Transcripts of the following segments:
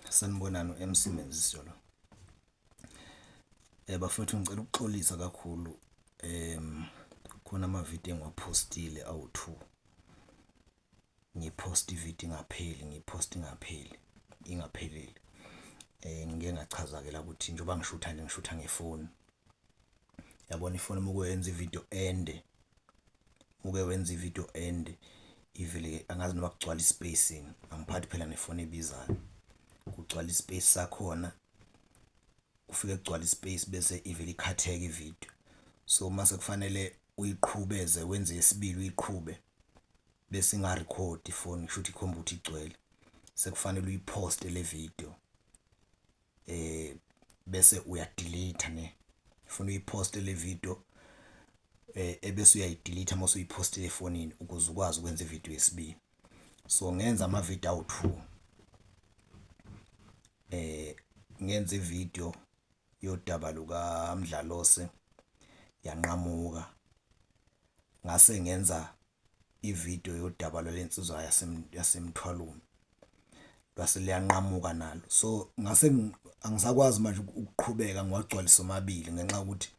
Sanibonani, u-MC Menzisto lo. Bafowethu, ngicela ukuxolisa kakhulu. Khona amavidiyo engiwaphostile awu-two, ngiphoste ividiyo ingapheli, ngiphoste ingapheli ingapheleli. Ngike ngachaza-ke la ukuthi njoba ngishutha nje ngishutha ngefoni, yabona ifoni uma uke wayenza ividiyo ende, uke wenza ividiyo ende ivele angazi noma kugcwala i-space yini, angiphathi phela nefoni ebizayo. Kugcwala i-space sakhona, kufike kugcwale i-space bese ivele ikhatheke ividiyo. So mase kufanele uyiqhubeze wenze eyesibili uyiqhube bese ingarikhodi ifoni kushuthi ikhomba ukuthi igcwele sekufanele uyiphoste le vidiyo bese uya-delete-a ne, ufuna uyiphoste le vidiyo ebese uyayi-delete-a mase uyiphostile efonini ukuze ukwazi ukwenza ividiyo yesibili. So ngenza amavidiyo awu-two, ngenze ividiyo yodaba luka Mdlalose yanqamuka, ngase ngenza ividiyo yodaba lwale nsizwa yaseMthwalume lwase liyanqamuka nalo. So ngase angisakwazi manje ukuqhubeka ngiwagcwalise omabili ngenxa yokuthi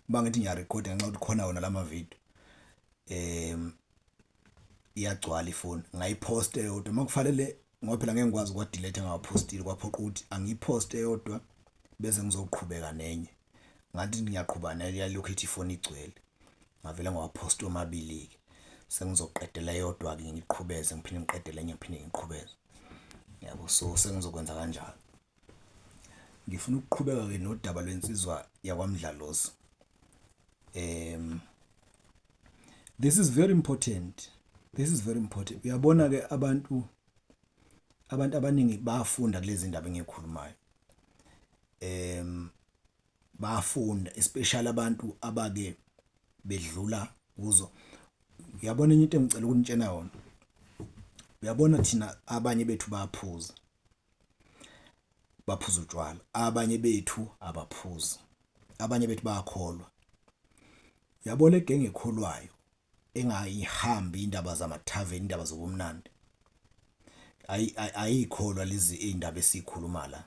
mangithi ngiyarekhoda ngenxa yokuthi khona wona lamavidiyo iyagcwala ifoni. Ngayiphosta eyodwa makufanele ngoba phela angeke ngikwazi ukuwa-delete engiwaphostile kwaphoqa ukuthi angiphoste eyodwa bese ngizoqhubeka nenye. Ngathi ngiyaqhuba nayo yalokhu ithi ifoni igcwele, ngavele ngawaphosta omabili-ke sengizoqedela eyodwa-ke ngiqhubeze ngiphinde ngiqedele enye ngiphinde ngiqhubeze yabo. So sengizokwenza kanjalo. Ngifuna ukuqhubeka-ke nodaba lwensizwa yakwaMdlalose. This is very important, this is very important. Uyabona-ke abantu abaningi bayafunda kulezi ndaba engiyikhulumayo. Bayafunda especially abantu abake bedlula kuzo. Uyabona enye into engicela ukunitshena yona, uyabona thina abanye bethu bayaphuza, baphuza utshwala, abanye bethu abaphuzi, abanye bethu bayakholwa. Uyabo le genge ekholwayo engayihambi indaba zamathaveni, indaba zobumnandi, ayikholwa lezi indaba esikhuluma la.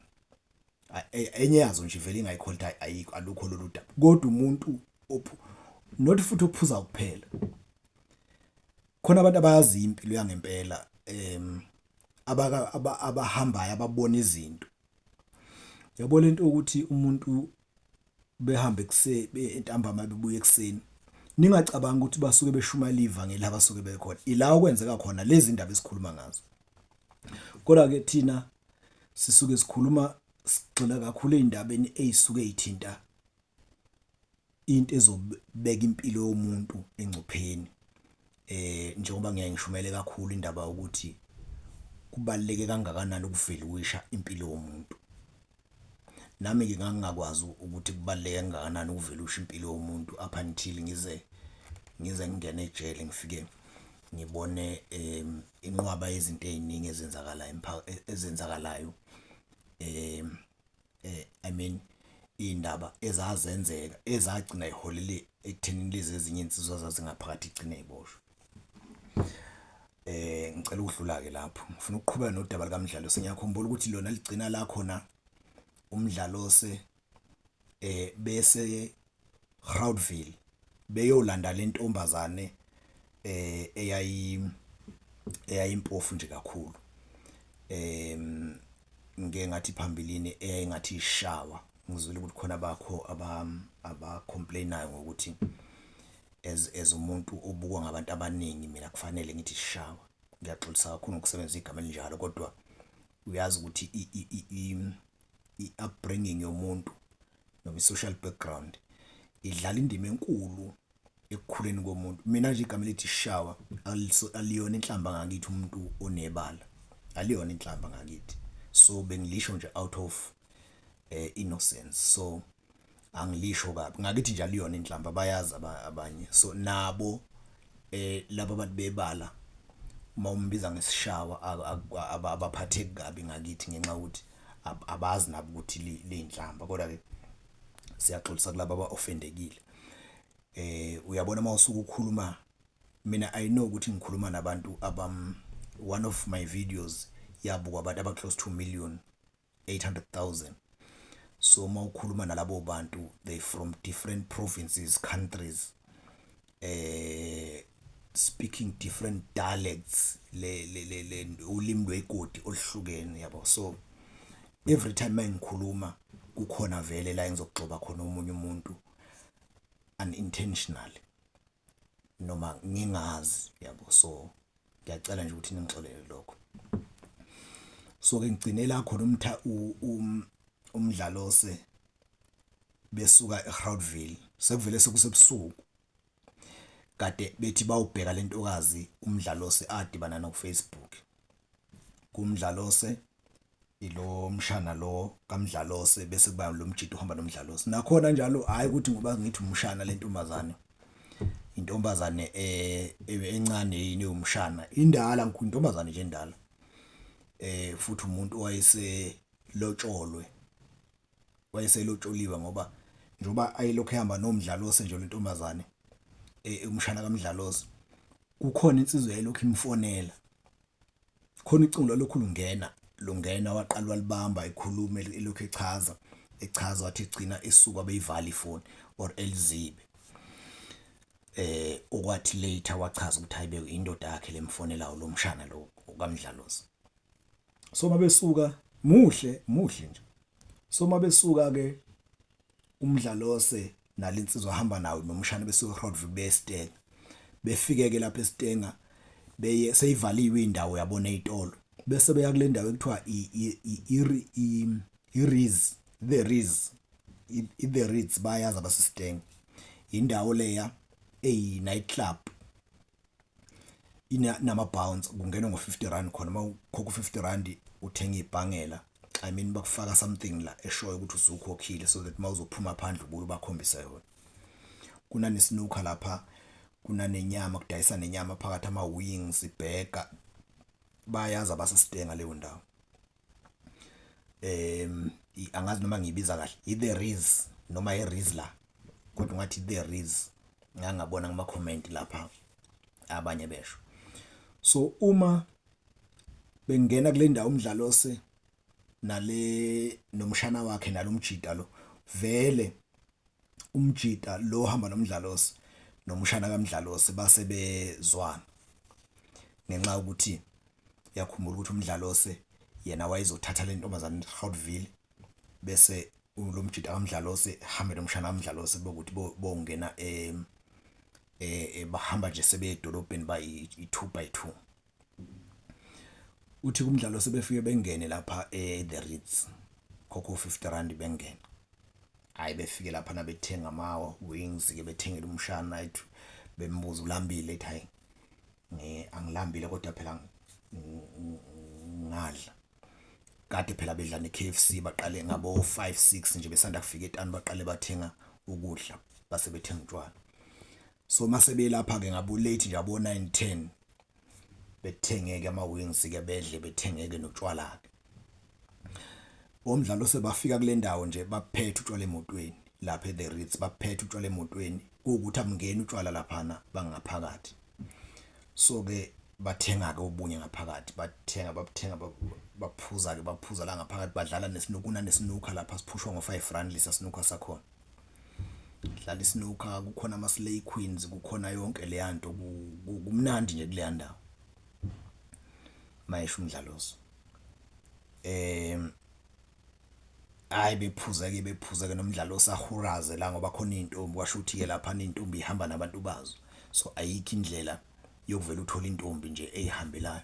Enye yazo nje ivele ingayikholwa ithi hhayi ayikho alukho lolu daba kodwa umuntu not futhi ophuza kuphela. Khona abantu abayaziyo impilo yangempela abahambayo ababona izinto. Uyabo lento yokuthi umuntu behambe ntambama bebuya ekuseni, ningacabangi ukuthi basuke beshumayela ivangeli abasuke bekhona ila okwenzeka khona lezi ndaba esikhuluma ngazo. Kodwa-ke thina sisuke sikhuluma sigxila kakhulu ey'ndabeni ey'suke y'thinta into ezobeka impilo yomuntu engcupheni. Njengoba ngiyaye ngishumayele kakhulu indaba yokuthi kubaluleke kangakanani ukuveluwisha impilo yomuntu. Nami-ke ngangingakwazi ukuthi kubaluleke kangakanani ukuvelusha impilo yomuntu up until ngize ngingene ejele ngifike ngibone inqwaba yezinto ey'ningi ezenzakalayo ezenzakalayo I mean iy'ndaba ezazenzeka ezagcina y'holele ekuthenini lezi ezinye iy'nsizwa zazingaphakathi y'gcine y'boshwa. Ngicela ukudlula-ke lapho ngifuna ukuqhubeka nodaba likaMdlalose. Ngiyakhumbula ukuthi lona ligcina la khona uMdlalose bese Groutville beyolanda le ntombazane eyayimpofu nje kakhulu. Ngike ngathi phambilini eyayingathi ishawa ngizwile ukuthi khona bakho aba-complain-ayo ngokuthi as umuntu obukwa ngabantu abaningi mina kufanele ngithi ishawa. Ngiyaxolisa kakhulu ngokusebenzisa igama elinjalo kodwa uyazi ukuthi i-upbringing yomuntu noma i-social background idlala indima enkulu ekukhuleni komuntu. Mina nje igama elithi ishawa aliyona inhlamba ngakithi umuntu onebala, aliyona inhlamba ngakithi so bengilisho nje out of innocence so angilisho kabi ngakithi nje aliyona inhlamba, bayazi abanye. So nabo laba abantu bebala uma umbiza ngesishawa abaphatheki kabi ngakithi ngenxa yokuthi abazi nabo ukuthi liyinhlamba, kodwa ke siyaxolisa kulabo aba-offendekile. Uyabona mawusuke ukhuluma, mina I know ukuthi ngikhuluma nabantu one of my videos. Yabukwa abantu aba close to 1,800,000. So uma ukhuluma nalabo bantu, they from different provinces, countries, speaking different dialects, le ulimi lwegodi oluhlukene, yabo. So every time mangikhuluma kukhona vele la engizogxoba khona omunye umuntu unintentionally noma ngingazi, yabo. So ngiyacela nje ukuthi ningixolele lokho. So ke ngigcine la khona umtha uMdlalose besuka eGroutville, sekuvele sekusebusuku, kade bethi bawubheka lentokazi uMdlalose adibana no Facebook. KuMdlalose ilo mshana lo kaMdlalose, bese kuba lo mjito uhamba noMdlalose nakhona njalo. Hayi ukuthi ngoba ngithi umshana, lentombazane intombazane encane yini umshana, indala, intombazane nje endala, futhi umuntu owayese lotsholwe, wayeselotsholiwe, ngoba njoba ayelokhu ehamba noMdlalose nje lentombazane, umshana kaMdlalose, kukhona insizwa yayilokhu imfonela khona ucingo lwalokhu lungena lungena. Waqala walibamba, ekhuluma, elokhu echaza echaza, wathi egcina esuka beyivala ifoni or elizibe. Okwathi later wachaza ukuthi hayibe, indoda yakhe lemfonelayo, lo mshana lo kaMdlalose. So mabesuka, muhle muhle nje. So mabesuka ke uMdlalose nalensizwa ahamba nawo nomshana, besuka eGroutville beStenga, befike ke lapha eStenga beye seyivaliwe indawo, yabona, ezitolo, bese beya kule ndawo ekuthiwa i Riz, the Riz, i the Ritz. Bayazi abaseStenga indawo leya, eyi night club ina nama bounce, kungenwa ngo R50 khona. Mawukhokha R50 uthenga ibhangela, I mean, bakufaka something la eshoyo ukuthi usukhokhile, so that mawuzophuma phandle ubuye ubakhombisa yona. Kunane snooker lapha, kunanenyama, kudayisa nenyama phakathi, ama wings, ibhega. Bayazi abaseStenga leyo ndawo. Angazi noma ngiyibiza kahle, i the Riz noma i Rizla, kodwa ungathi the Riz, ngangabona kuma comment lapha abanye besho. So uma bengena kule ndawo uMdlalose nale nomshana wakhe nalomjida lo, vele umjida lo hamba noMdlalose nomshana kaMdlalose base bezwana, ngenxa yokuthi yakhumbula ukuthi uMdlalose yena wayezothatha le ntombazane eGroutville, bese lo mjida kaMdlalose hambe nomshana kaMdlalose, bokuthi bongena bahamba nje sebe edolobheni bayi 2 by 2. Uthi kumdlalo sebefike bengene lapha e The Ritz, khokho R50 bengene. Hayi, befike lapha na bethenga ama wings ke, bethengela umshana, ethi bembuza ulambile, ethi hayi, angilambile, kodwa phela ngadla kade phela bedla ne-KFC. Baqale ngabo 5 6 nje besanda kufika etani, baqale bathenga ukudla, base bethenga utshwala. So mase belapha ke ngabo late nje, abo 9 10, bethengeke ama wings ke, bedle, bethengeke notshwala ke. Omdlalo sebafika kule ndawo nje, baphethe utshwala emotweni lapha e-The Ritz, baphethe utshwala emotweni, kuwukuthi amngeni utshwala laphana bangaphakathi. So ke bathenga ke obunye ngaphakathi, bathenga, babuthenga, baphuza ke, baphuza la ngaphakathi, badlala nesnooker. Kunanesnooker lapha, siphushwa ngo R5 lesa snooker sakhona, dlala isnooker, kukhona ama slay queens, kukhona yonke leya nto, kumnandi nje kuleya ndawo. Mayesho uMdlalozo, hayi, bephuza ke, bephuza ke nomdlalo osahuraze la, ngoba khona intombi, kwasho ukuthi ke lapha intombi ihamba nabantu bazo, so ayikho indlela yokuvela uthola intombi nje eyihambelayo.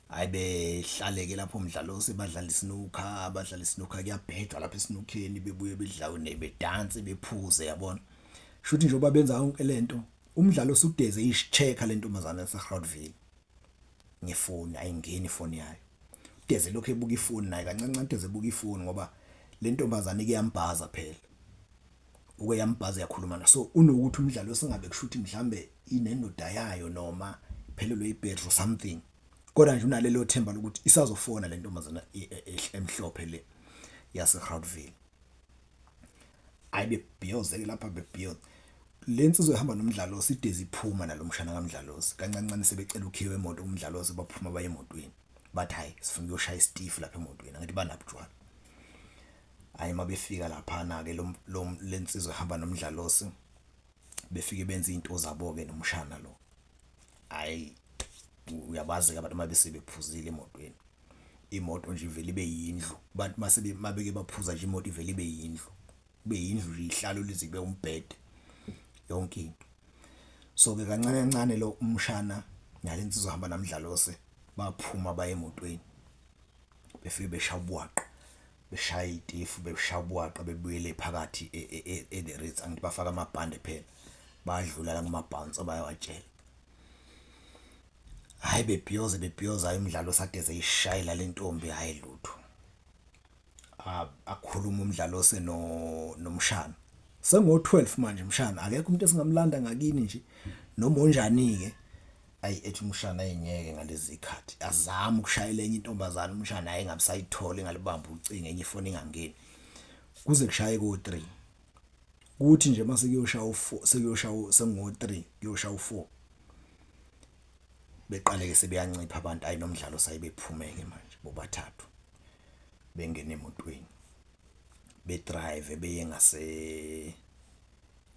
Hayi, behlaleke lapho umdlalo sebadlala isnooker, badlala isnooker, kuyabhejwa lapha esnookheni, bebuye bedlawe bedanse, bephuze, yabona. Shuthi njengoba benza yonke lento, umdlalo usudeze ishi-check lentombazana yaseGroutville ngefoni, ayingeni ifoni yayo. Udeze lokho ebuka ifoni naye kancane kancane, udeze ebuka ifoni, ngoba le ntombazane ike yambhaza phela, uke yambhaza, yakhuluma na. So unokuthi umdlalo singabe kushuthi mhlambe inendoda yayo noma iphelelwe ibhetri or something, kodwa nje unalelo themba lokuthi isazofona le ntombazana emhlophe le yaseGroutville. Hayi, bebhiyoze lapha, bebhiyoze. Le nsizwa ehamba nomdlalo sidezi iphuma nalomshana kaMdlalosi kancane kancane, sebecela ukhiwe emoto umdlalosi, baphuma baye emotweni. Bathi hhayi sifuna ukuyoshaya isitifu lapha emotweni angithi banabo utshwala. Hhayi mabefika laphana-ke lo le nsizwa ehamba noMdlalose befike benze izinto zabo-ke nomshana lo. Hhayi uyabazi-ke abantu uma bese bephuzile emotweni, imoto nje ivele ibe yindlu abantu mase mabeke baphuza nje imoto ivele ibe yindlu, kube yindlu nje izihlalo lezi kube umbhede yonke into. So-ke kancane kancane lo umshana nale nsizwa ehamba noMdlalose baphuma baye emotweni befike beshaya ubuwaqa, beshaya iy'tifu beshaya ubuwaqa bebuyele phakathi e-The Ritz angithi bafake amabhande phela bayadlula la kuma-bouncer bayawatshela. Hhayi bebhiyoza bebhiyoza hhayi uMdlalose ade eyishayela le ntombi hhayi lutho. Akhulume uMdlalose nomshana, sengo-twelve manje mshana akekho umuntu esingamlanda ngakini nje noma onjani-ke. Ayi ethi umshana ayi ngeke ngalezi khathi azame ukushayela enye intombazane umshana hhayi engabe usayithola engalubambi ucingo enye ifoni ingangeni kuze kushaye ko-three. Kuthi nje mase kuyoshaya u-four sekuyoshaya sengo-three kuyoshaya u-four beqale-ke sebeyancipha abantu ayi nomdlalo sayibephumeke manje bobathathu bengene emotweni bedrayive beye ngase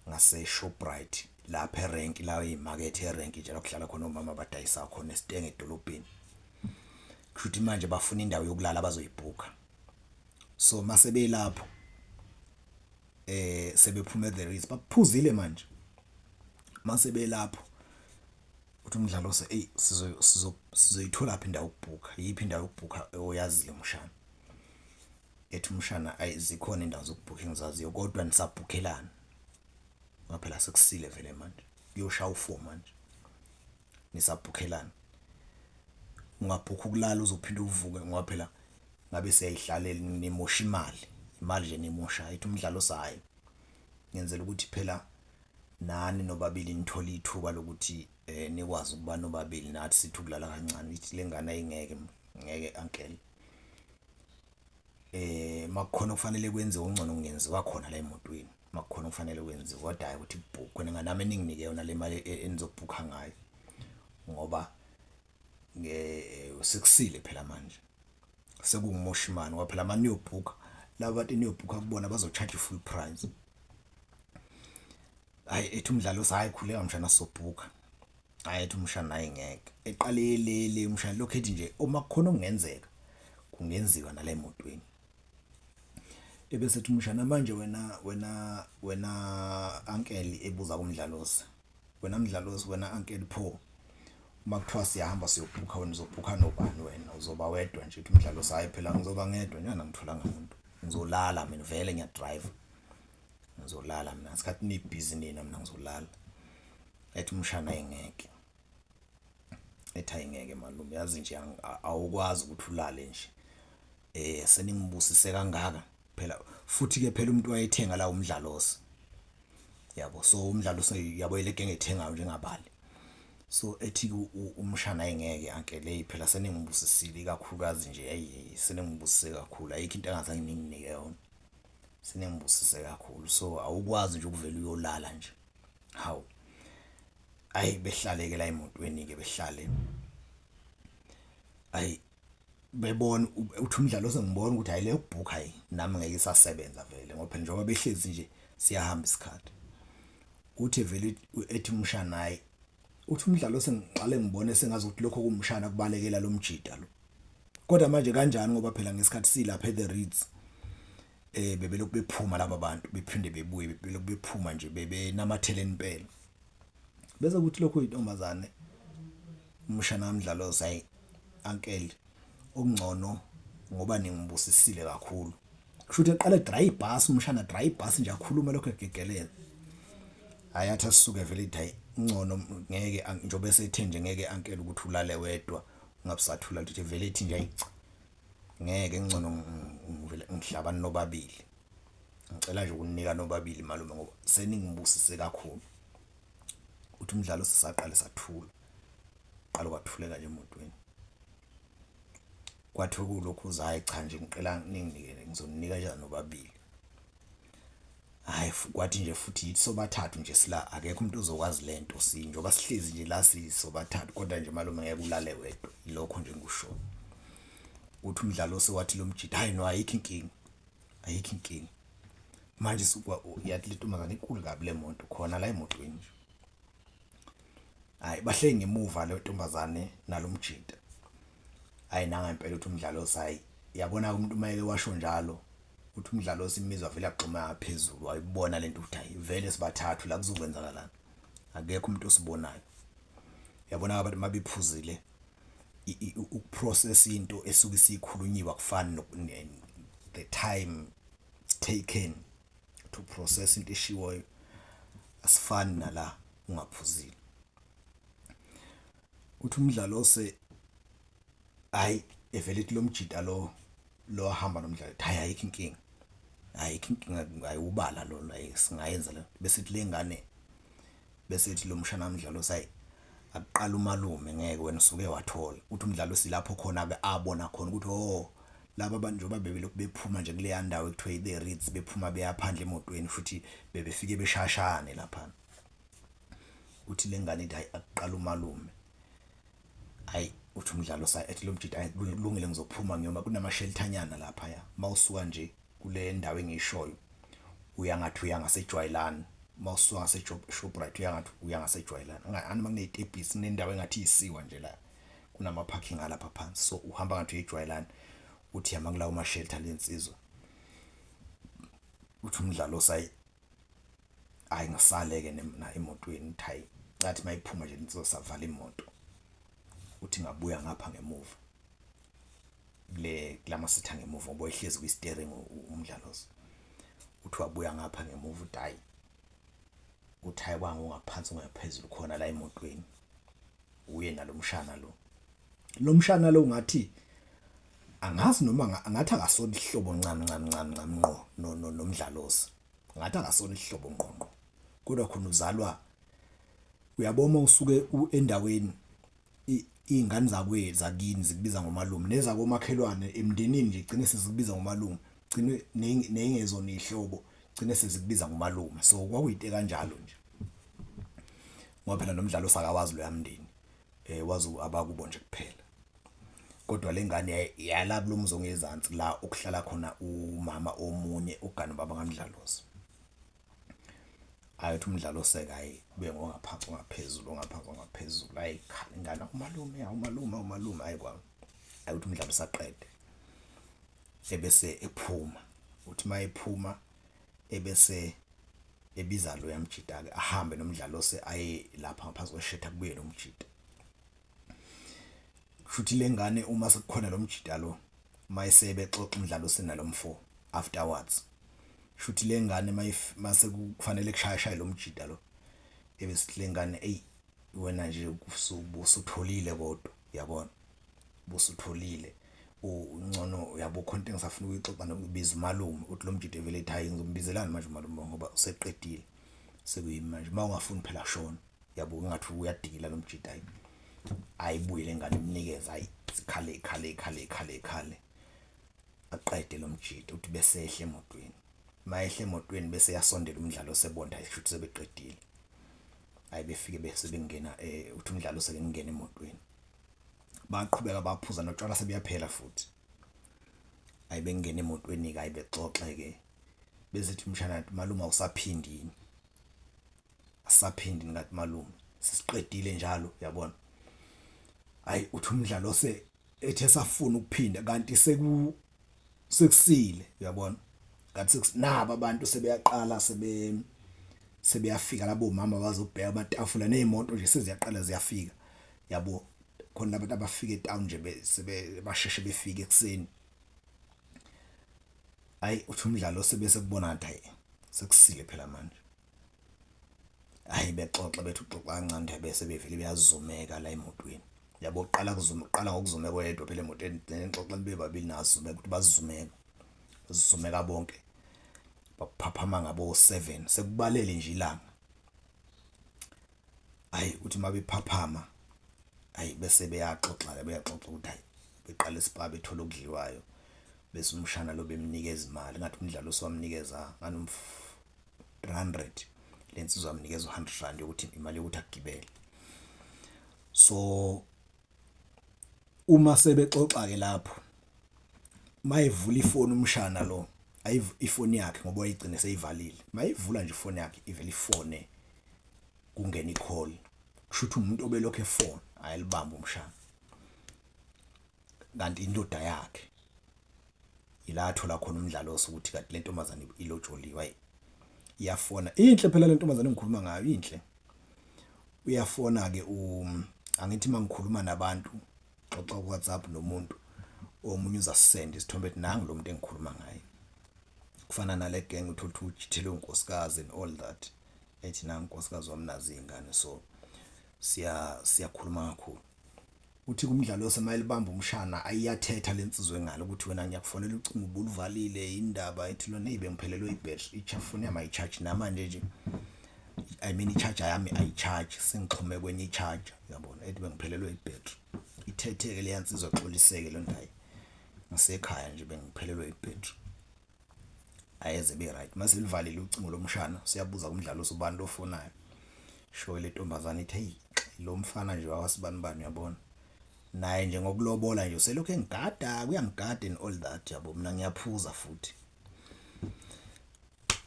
ngase-Shoprite lapha erenki la eyimakethe erenki nje la kuhlala khona omama abadayisa khona esitenge edolobheni. Kushuthi manje bafuna indawo yokulala abazoyibhukha. So mase belapho sebephuma e-The Ritz baphuzile manje mase belapho uthi uMdlalose eyi sizoyitholaphi indawo yokubhukha iyiphi indawo yokubhukha oyaziyo mshana. Ethi umshana ayi zikhona indawo zokubhukha engizaziyo kodwa nisabhukhelani ngoba phela sekusile vele manje kuyoshaya u-four manje nisabhukhelani. Ungabhukha ukulala uzophinde uvuke ngoba phela ngabe siyayihlalela nimosha imali, imali nje eniyimoshayo. Ethi uMdlalose hhayi ngenzela ukuthi phela nani nobabili nithole ithuba lokuthi nikwazi ukuba nobabili nathi sithi ukulala kancane. Ithi le ngane ayingeke ngeke uncle makukhona okufanele kwenziwe okungcono kungenziwa khona la emotweni makukhona okufanele kwenziwe kodwa hhayi ukuthi kubhukhwe nami eninginike yona le mali enizobhukha ngayo ngoba sekusile phela manje sekuwumosha imali ngoba phela uma niyobhukha laba bantu eniyobhukha kubona bazo-charge i-full price. Hhayi ethi uMdlalose hhayi khuleka mshana sizobhukha. Hhayi ethi umshana hhayi ngeke eqale le le umshana lokhu ethi nje uma kukhona okungenzeka kungenziwa nala emotweni. Ebese ethi umshana manje wena wena wena uncle ebuza kuMdlalose. Wena Mdlalose wena uncle pho uma kuthiwa siyahamba siyobhukha wena uzobhukha nobani wena uzoba wedwa nje uthi uMdlalose hhayi phela ngizoba ngedwa njena angitholanga muntu ngizolala mina vele ngiyadrayiva ngizolala mina ngesikhathi nibhizi nina mina ngizolala. Ethi umshana ayi ngeke ethi ayi ngeke malume yazi nje awukwazi ukuthi ulale nje seningibusise kangaka phela futhi ke phela umuntu wayethenga la uMdlalose yabo so uMdlalose yabo ile genge ethengayo njengabali so ethi umshana ayingeke uncle hey phela seningibusisile ikakhulukazi nje hey seningibusise kakhulu ayikho into engazange ninginike yona seningibusise kakhulu so awukwazi nje ukuvela uyolala nje hawu ayi behlale ke la emotweni ke behlale ayi bebona uthi uMdlalose ngibona ukuthi hayi le yokubhukha hayi nami ngeke isasebenza vele ngoba phela njengoba behlezi nje siyahamba isikhathi uthi vele ethi umshana hayi uthi uMdlalose ngiqale ngibone sengazi ukuthi lokho kumshana kubalekela lo mjida lo kodwa manje kanjani ngoba phela ngesikhathi silapha e-The Ritz bebelokhu bephuma laba bantu bephinde bebuye bebelokhu bephuma nje bebenamathele impela bese kuthi lokho intombazane umshana kaMdlalose hayi uncle okungcono ngoba ningibusisile kakhulu kusho ukuthi eqale dry ibhasi umshana dry ibhasi nje akhuluma lokho egegeleza hayi athi asuke vele ithi hayi ngcono ngeke njengoba esethe nje ngeke uncle ukuthi ulale wedwa ungabusathula ukuthi vele ithi nje ayi ngeke ngcono ngivele ngihlabani nobabili ngicela nje ukunika nobabili malume ngoba seningibusise kakhulu uthi umdlalo sisaqale sathula qala kwathuleka nje emotweni kwathi kulokhu uzayi cha nje ngicela ninginike ngizoninika nje nobabili hayi kwathi nje futhi yithi sobathathu nje sila akekho umuntu ozokwazi lento si njengoba sihlezi nje la sisobathathu kodwa nje malume ngeke ulale wedwa ilokho nje ngikushoyo. Uthi uMdlalose wathi lo mjita, hayi no, ayikho inkinga, ayikho inkinga. Manje yathi le ntombazane inkulu kabi le moto khona la emotweni nje. Hayi bahleli ngemuva le ntombazane nalomjita. Hhayi nangempela uthi uMdlalose hhayi uyabona umuntu mayeke washo njalo uthi uMdlalose imizwa vele yagxuma yaphezulu wayibona lento ukuthi hayi vele sibathathu la kuzokwenzakalani, akekho umuntu osibonayo. Uyabona abantu mabephuzile ukuprocess into esuke isikhulunyiwe akufani the time taken to process into eshiwoyo asifani nala ungaphuzile. Uthi uMdlalose hayi evele ethi lo mjita lo lo ahamba nomdlalo, hayi ayikho inkinga, ayikho inkinga, ayiwubala lolo, hayi singayenza le. Bese ethi le ngane, bese ethi lo mshana kaMdlalose hayi akuqala umalume, ngeke wena usuke wathola. Uthi uMdlalose lapho khona ke abona khona ukuthi oh laba bantu njengoba bebelokhu bephuma nje kuleya ndawo ekuthiwa i-The Ritz, bephuma beya phandle emotweni futhi bebefike beshashane lapha. Uthi le ngane ithi hayi akuqala umalume, hayi uthi uMdlalose ethi lo mjita hayi kulungile ngizophuma ngiyoma kunamashelthanyana lapha ya, mawusuka nje kule ndawo engiyishoyo uya ngathi uya ngasejwayelani, mawusuka ngase-Shoprite uya ngathi uya ngasejwayelani, ngani makuney'tebhisi kunendawo engathi iyisiwa nje la, kunama-parking alapha phansi, so uhamba ngathi uyejwayelani, uthi yama kulawo ma-shelter lensizwa. Uthi uMdlalose hayi hayi ngisale-ke na emotweni, uthi hayi ngathi mayiphuma nje insizwa savala imoto, uthi ngabuya ngapha ngemuva kule kulamasitha ngemuva ngoba wayehlezi kwi-steering uMdlalose. Uthi wabuya ngapha ngemuva uthi hayi, uthi hayi kwangongaphansi ongaphezulu khona la emotweni uye nalomshana lo. Lo mshana lo ngathi angazi noma ngathi akasona isihlobo ncam ncam ncam ncam ngqo noMdlalose, ngathi akasona isihlobo ngqo ngqo, kodwa khona uzalwa uyabona usuke endaweni iy'ngane zakwe zakini zikubiza ngomalume, nezakomakhelwane emndenini nje gcine sezikubiza ngomalume, gcine ney'ngezona iy'hlobo gcine sezikubiza ngomalume. So kwakuyinto ekanjalo nje ngoba phela noMdlalose akawazi loya mndeni, wazi abakubo nje kuphela. Kodwa le ngane yala kulo muzi ongezansi la okuhlala khona umama omunye ogane ubaba kaMdlalose. Hhayi uthi uMdlalose-ke hhayi kube ngongaphansi ongaphezulu, ongaphansi ongaphezulu, hhayi ikhala ingane umalume, hawu malume, hawu malume, hhayi kwami. Hhayi uthi uMdlalose aqede ebese ephuma, uthi mayephuma ebese ebiza loya mjita-ke ahambe noMdlalose aye lapha ngaphansi kweshetha kubuye lo mjita. Kushuthi le ngane uma sekukhona lo mjita lo mayesebexoxa uMdlalose nalomfo afterwards, shuthi le ngane mase kufanele kushaya lo mjita lo, ebesithi le ngane eyi wena nje usutholile kodwa uyabona, busutholile ungcono uyabo khona into engisafuna ukuyixoxa nokubiza umalume. Uthi lo mjita evele ethi hayi ngizombizelani manje umalume ngoba useqedile sekuyimi manje, uma ungafuni phela shona yabo, ungathi uyadikila lo mjita. Hayi ayibuye le ngane imnikeze, hayi sikhale ikhale ikhale ikhale ikhale aqede lo mjita. Uthi besehle emotweni, mayehle emotweni bese yasondela uMdlalose sebonda shuthi sebeqedile. Hayi befike bese bengena uthi uMdlalose ngena emotweni, baqhubeka baphuza notshwala sebuyaphela futhi. Hayi bengena emotweni ke, hayi bexoxe ke, bese ethi umshana malume awusaphindi yini, asaphindi ngathi malume sesiqedile njalo uyabona. Hayi uthi uMdlalose ethe safuna ukuphinda kanti sekusile uyabona, kanti naba abantu sebeyaqala sebeyafika labo mama bazobheka amatafula nezimoto nje seziyaqala ziyafika yabo, khona labantu abafika etown nje bese basheshe befike ekuseni. Hayi uthi uMdlalose bese kubona ngathi hayi sekusile phela manje. Hayi bexoxa bethi uxoxa kancane bese bevele beyazumeka la emotweni yabo, uqala kuzuma uqala ngokuzumeka oyedwa phela emotweni, then xoxa nibe babili nazumeka ukuthi bazumeka bazumeka bonke, baphaphama ngabo 7 sekubalele nje ilanga. Hayi uthi mabephaphama hayi bese beyaxoxa ke beyaxoxa ukuthi hayi beqala ispa bethola okudliwayo, bese umshana lo bemnikeza imali ngathi uMdlalose wamnikeza ngani 300, lensizwa yamnikeza u100 rand yokuthi imali yokuthi agibele. So uma sebexoxa ke lapho Mayevula ifoni umshana lo ifoni yakhe ngoba wayigcine seyivalile. Mayivula nje ifoni yakhe ivele ifone kungena i-call. Kushuthi umuntu obelokhu efona ayilibambe umshana. Kanti indoda yakhe ila athola khona uMdlalose ukuthi kanti le ntombazane ilotsholiwe ayi iyafona inhle phela le ntombazane engikhuluma ngayo inhle. Uyafona ke angithi mangikhuluma nabantu xoxa ku WhatsApp nomuntu omunye uzasenda isithombe ethi nangu lo muntu engikhuluma ngaye. Kufana nale gang uthola ukuthi ujithelwe unkosikazi and all that ethi nangu unkosikazi wami nazi izingane so siya siyakhuluma kakhulu. Uthi kumdlalo osemayelibamba umshana ayiyathetha lensizwe engalo ukuthi wena ngiyakufonela ucingo ubuluvalile indaba ethi lona hey bengiphelelwe ibhetri ichafoni yami ayicharge namanje nje I mean i-charger yami ayicharge sengixhume kwenye i-charger uyabona ethi bengiphelelwe ibhetri ithetheke leya nsizwa xoliseke le ndayi ngisekhaya nje bengiphelelwe ibhetri ayeze be right mase livalile ucingo lomshana siyabuza kumdlalo sobani lofonayo sho le ntombazane ithi hey lo mfana nje wakasibanibani uyabona naye nje ngokulobola nje uselokhu engigada kuyangigada and all that yabo mina ngiyaphuza futhi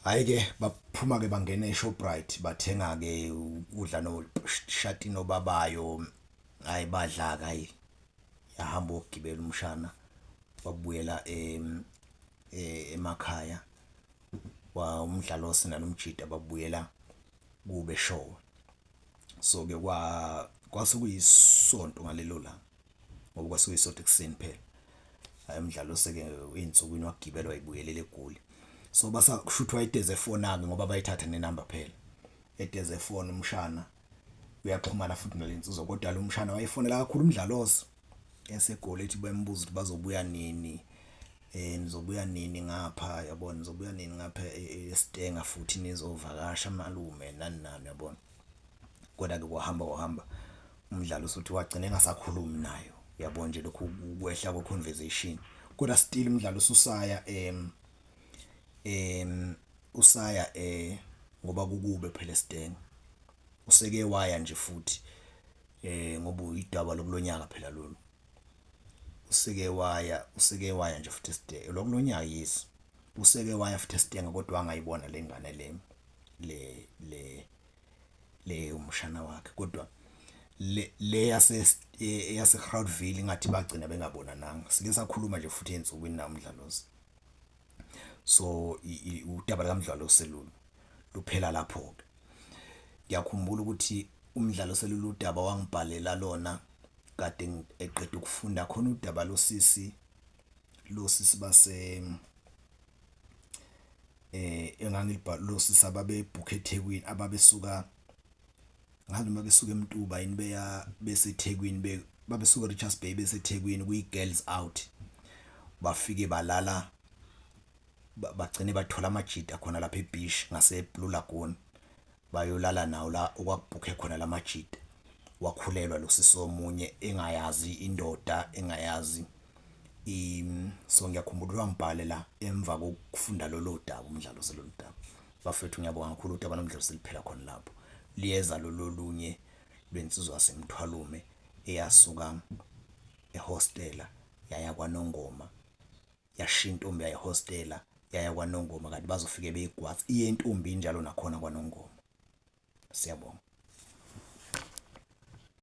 hayi ke baphuma ke bangena eShoprite bathenga ke ukudla no shatino babayo hayi badla ke hayi yahamba ukugibela umshana wabuyela emakhaya wa umdlalo nalomjida babuyela kube show so ke kwa kwase kuyisonto ngalelo langa ngoba kwase kuyisonto ekuseni phela hayi umdlalo seke einsukwini wagibela wayibuyelela eGoli so basa kushuthi wayedeze efona ke ngoba bayithatha nenamba phela edeze efona umshana uyaxhumana futhi nalensizwa kodwa lo mshana wayefonela kakhulu umdlalosi eseGoli ethi bembuza ukuthi bazobuya nini eh nizobuya nini ngapha yabona nizobuya nini ngapha eStenga futhi nizovakasha malume nani nani yabona kodwa ke kwahamba wahamba umdlalo usuthi wagcina engasakhulumi nayo uyabona nje lokhu ukwehla kwe conversation kodwa still umdlalo ususaya em em usaya eh ngoba kukube phela eStenga useke waya nje futhi eh ngoba uyidaba lokulonyaka phela lolu useke waya useke waya nje futhi eside lokulonyaka yes useke waya futhi esitenga kodwa angayibona lengane le le le le umshana wakhe kodwa le le yase yase Groutville ngathi bagcina bengabonananga sike sakhuluma nje futhi ensukwini namdlalozi so udaba likamdlalo oselula luphela lapho ke ngiyakhumbula ukuthi umdlalo oselula udaba wangibhalela lona kade eqeda ukufunda khona udaba losisi losisi base eh engangilibhala losisi ababebhukhe eThekwini ababesuka ngazi noma besuka eMtuba yini beya beseThekwini babesuka eRichards Bay beseThekwini kuyi girls out bafike balala bagcine bathola amajita khona lapha ebeach ngase Blue Lagoon bayolala nawo la okwakubhukhe khona lamajita wakhulelwa lo sisi omunye engayazi indoda engayazi i so ngiyakhumbula wangibhale la emva kokufunda lolo daba umdlalo selolu daba bafethu ngiyabonga kakhulu udaba lomdlalo seliphela khona lapho liyeza lolo lunye lwensizwa yasemthwalume eyasuka ehostela yaya kwaNongoma yashiya intombi yayo ehostela yaya kwaNongoma kanti bazofike beyigwaza iye intombi njalo nakhona kwaNongoma siyabonga.